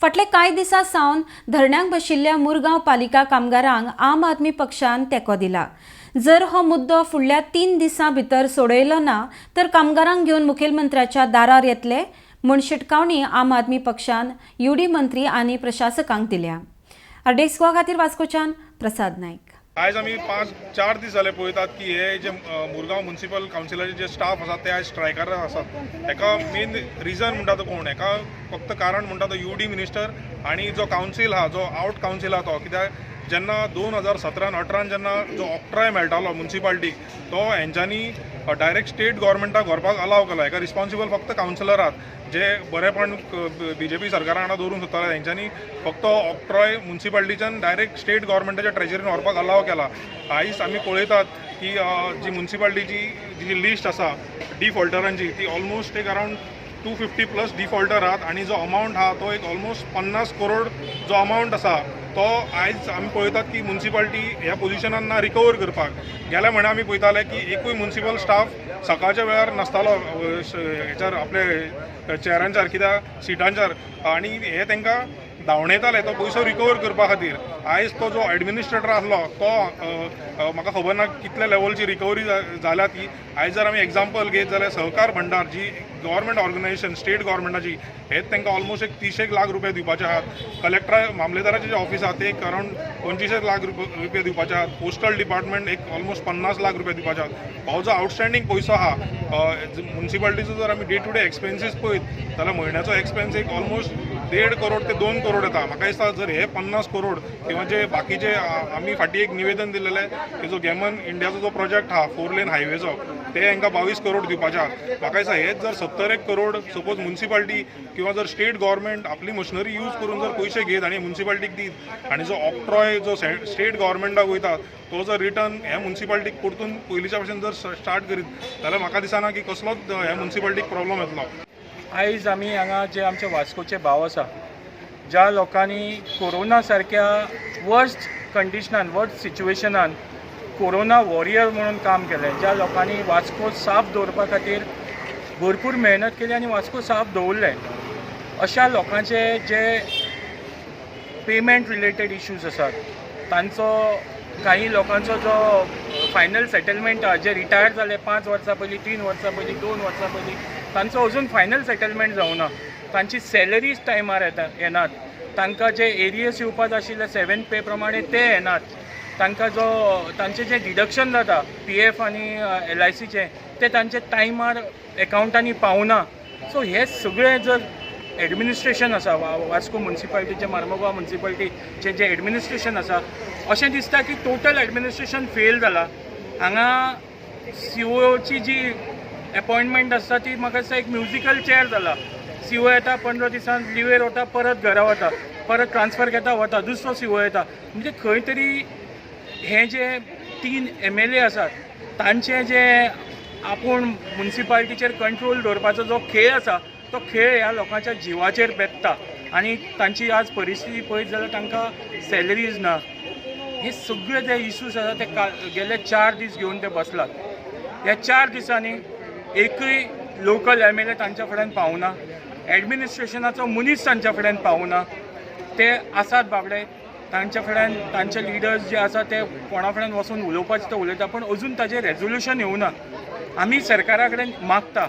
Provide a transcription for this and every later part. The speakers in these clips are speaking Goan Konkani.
फाटले कांय दिसां सावन धरण्यांक बशिल्ल्या मुरगांव पालिका कामगारांक आम आदमी पक्षान तेंको दिला. जर हो मुद्दो फुडल्या 3 दिसां भितर सोडयलो ना तर कामगारांक घेवन मुखेलमंत्र्याच्या दारार येतले म्हूण शिटकावणी आम आदमी पक्षान युडी मंत्री आनी प्रशासकांक दिल्या. आरडीएक्स गोवा खातीर वास्कोच्यान प्रसाद नायक. आयज आमी 5-4 दीस जाले पळयतात की हे जे मुरगांव म्युनिसिपल कावन्सिलाचे जे स्टाफ आसा ते आयज स्ट्रायकार आसात. हेका मेन रिजन म्हणटा तो कोण, हेका फक्त कारण म्हणटा तो यू डी मिनिस्टर आनी जो कावन्सील आहा, जो आवट कावन्सील आहा तो. कित्याक जेन्ना 2017-18 जेन्ना जो ऑक्ट्राय मेळटालो म्युनिसिपालिटीक तो हेंच्यांनी डायरेक्ट स्टेट गव्हर्मेंटाक व्हरपाक अलाव केलो. हेका रिस्पॉन्सिबल फक्त कावन्सिलर आहात जे बरेपण बीजेपी सरकारा वांगडा दवरूंक सोदताले. हेंच्यांनी फक्त ऑक्ट्रॉय म्युनिसिपालिटीच्यान डायरेक्ट स्टेट गव्हर्मेंटाच्या ट्रेजरीन व्हरपाक अलाव केला. आयज आमी पळयतात की जी म्युनिसिपालिटीची जी लिस्ट आसा डिफॉल्टरांची ती ऑलमोस्ट एक अरावंड 250 प्लस डिफॉल्टर आहात आनी जो अमावंट आहा तो एक ऑलमोस्ट 50 करोड जो अमावंट आसा तो आयज आमी पळयतात की म्युनिसिपालिटी ह्या पोजिशनान ना रिकवर करपाक. गेल्या म्हयन्या आमी पळयताले की एकूय म्युनिसिपल स्टाफ सकाळच्या वेळार नासतालो हेच्यार आपले चेअरांचेर, कित्याक सिटांचेर, आनी हे तांकां धांवणयताले तो पयसो रिकवर करपा खातीर. आयज तो जो एडमिनिस्ट्रेटर आसलो तो म्हाका खबर ना कितल्या लेवलची रिकवरी जाल्या ती. आयज जर आमी एग्जाम्पल घेत जाल्यार सहकार भंडार जी गव्हर्मेंट ऑर्गनायझेशन स्टेट गव्हर्मेंटाची हेच तांकां ऑलमोस्ट एक 30 लाख रुपया दिवपाचे आहात. कलेक्टर मामलेदाराचे जे ऑफिस आहा ते एक अरावंड 25 लाख रुपया दिवपाचे आहात. पोस्टल डिपार्टमेंट एक ऑलमोस्ट 50 लाख रुपया दिवपाचे आहात. हो जो आउटस्टँडींग पयसो आहा म्युनिसिपालिटीचो जर आमी डे टू डे एक्सपेन्सीस पळयत जाल्यार म्हयन्याचो एक्सपेन्स एक ऑलमोस्ट 1.5 करोड ते 2 करोड येता. म्हाका दिसता जर हे 50 करोड किंवा जे बाकीचे आमी फाटीं एक निवेदन दिलेलें की जो गॅमन इंडियाचो जो प्रोजेक्ट आहा 4 लेन हायवेचो ते हांकां 22 करोड दिवपाचे आहात. म्हाका दिसता हेच जर 70 करोड सपोज म्युनिसिपालिटी किंवा जर स्टेट गव्हर्मेंट आपली मशिनरी यूज करून जर पयशे घेत आनी म्युनिसिपालिटीक दीत आनी जो ऑक्ट्रॉय जो स्टेट गव्हर्मेंटाक वयता तो जर रिटर्न ह्या म्युनिसिपालिटीक परतून पयलींच्या भशेन जर स्टार्ट करीत जाल्यार म्हाका दिसना की कसलोच ह्या म्युनिसिपालिटीक प्रॉब्लम येतलो. आयज आमी हांगा जे आमचे वास्कोचे भाव आसा, ज्या लोकांनी कोरोना सारक्या वर्स्ट कंडिशनान, वर्स्ट सिच्युएशनान कोरोना वॉरियर म्हणून काम केलें, ज्या लोकांनी वास्को साफ दवरपा खातीर भरपूर मेहनत केली आनी वास्को साफ दवरलें, अशा लोकांचे जे पेमेंट रिलेटेड इश्यूज आसात तांचो, काही लोकांचो जो फायनल सेटलमेंट आहा, जे रिटायर जाले 5 वर्सां पयलीं, 3 वर्सां पयलीं, 2 वर्सां पयलीं, तांचो अजून फायनल सेटलमेंट जावना. तांची सॅलरीज टायमार येनात, तांकां जे एरियर्स येवपाक आशिल्ले 7 पे प्रमाणे ते येनात, तांकां जो तांचें जें डिडक्शन जाता PF आनी LICचें ते तांचे टायमार एकावंटांनी पावना. सो हे सगळें जर एडमिनिस्ट्रेशन आसा वास्को म्युनिसिपालिटीचें, मार्मगोवा म्युनिसिपालिटीचें जें एडमिनिस्ट्रेशन आसा, अशें दिसता की टोटल एडमिनिस्ट्रेशन फेल जाला. हांगा COची जी अपॉयंटमेंट आसता ती म्हाका दिसता एक म्युजिकल चेअर जाला. CO येता 15 दिसान लिवेर वता, परत घरा वता, परत ट्रान्सफर घेता वता, दुसरो CO येता. म्हणजे खंय तरी हे जे 3 MLA आसात तांचे जे आपूण म्युनिसिपालिटीचेर कंट्रोल दवरपाचो जो खेळ आसा तो खेळ ह्या लोकांच्या जिवाचेर बेतता आनी तांची आज परिस्थिती पळयत जाल्यार तांकां सॅलरीज ना. हे सगळे जे इश्यूज आसा ते गेले 4 दीस घेवन ते बसलात. ह्या 4 दिसांनी एकूय लोकल MLA तांच्या फुड्यान पावना, एडमिनिस्ट्रेशनाचो मनीस तांच्या फुड्यान पावना. ते आसात बाबडे, तांच्या फुड्यान तांचे लिडर्स जे आसा ते कोणा फुड्यान वचून उलोवपाचें ते उलयता, पूण अजून ताजें रेजोल्युशन येवना. आमी सरकारा कडेन मागता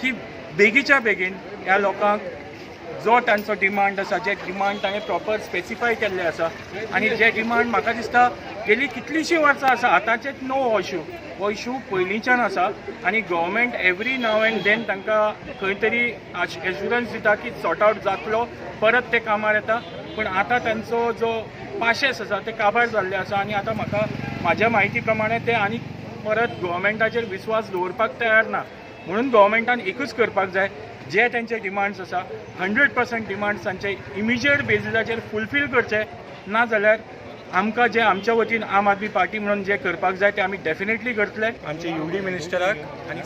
की बेगीच्या बेगीन ह्या लोकांक जो तांचो डिमांड आसा, जे डिमांड ताणें प्रॉपर स्पेसिफाय केल्ले आसा आनी जे डिमांड म्हाका दिसता गेली कितलींशीं वर्सां आसा, आतांचेच नो हो इशू, हो इशू पयलींच्यान आसा आनी government every now and then तांकां खंय तरी एश्युरन्स दिता की सॉर्ट आवट जातलो, परत ते कामार येता. पूण आतां तांचो जो पाशेस आसा ते काबार जाल्ले आसा आनी आतां म्हाका म्हाज्या म्हायती प्रमाणे ते आनी परत गव्हर्मेंटाचेर विस्वास दवरपाक तयार ना. म्हणून गव्हर्मेंटान एकूच करपाक जाय, जे तांचे डिमांड्स आसा 100% डिमांड्स तांचे इमिजिएट बेजिसाचेर फुलफील करचे, ना जाल्यार आमकां जे आमच्या वतीन आम आदमी पार्टी म्हणून जे करपाक जाय ते आमी डेफिनेटली करतले. आमचे UD मिनिस्टराक आनी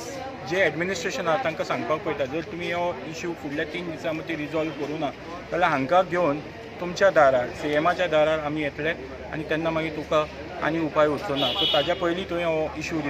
जे एडमिनिस्ट्रेशन आहा तांकां सांगपाक पळयता, जर तुमी हो इशू फुडल्या 3 दिसां मदीं रिजॉल्व करूं ना जाल्यार हांकां घेवन तुमच्या दारार, CMच्या दारार आमी येतले आनी तेन्ना मागीर तुका आनी उपाय उरचो ना. सो ताज्या पयलीं तुवें हो इशू रिजॉल्व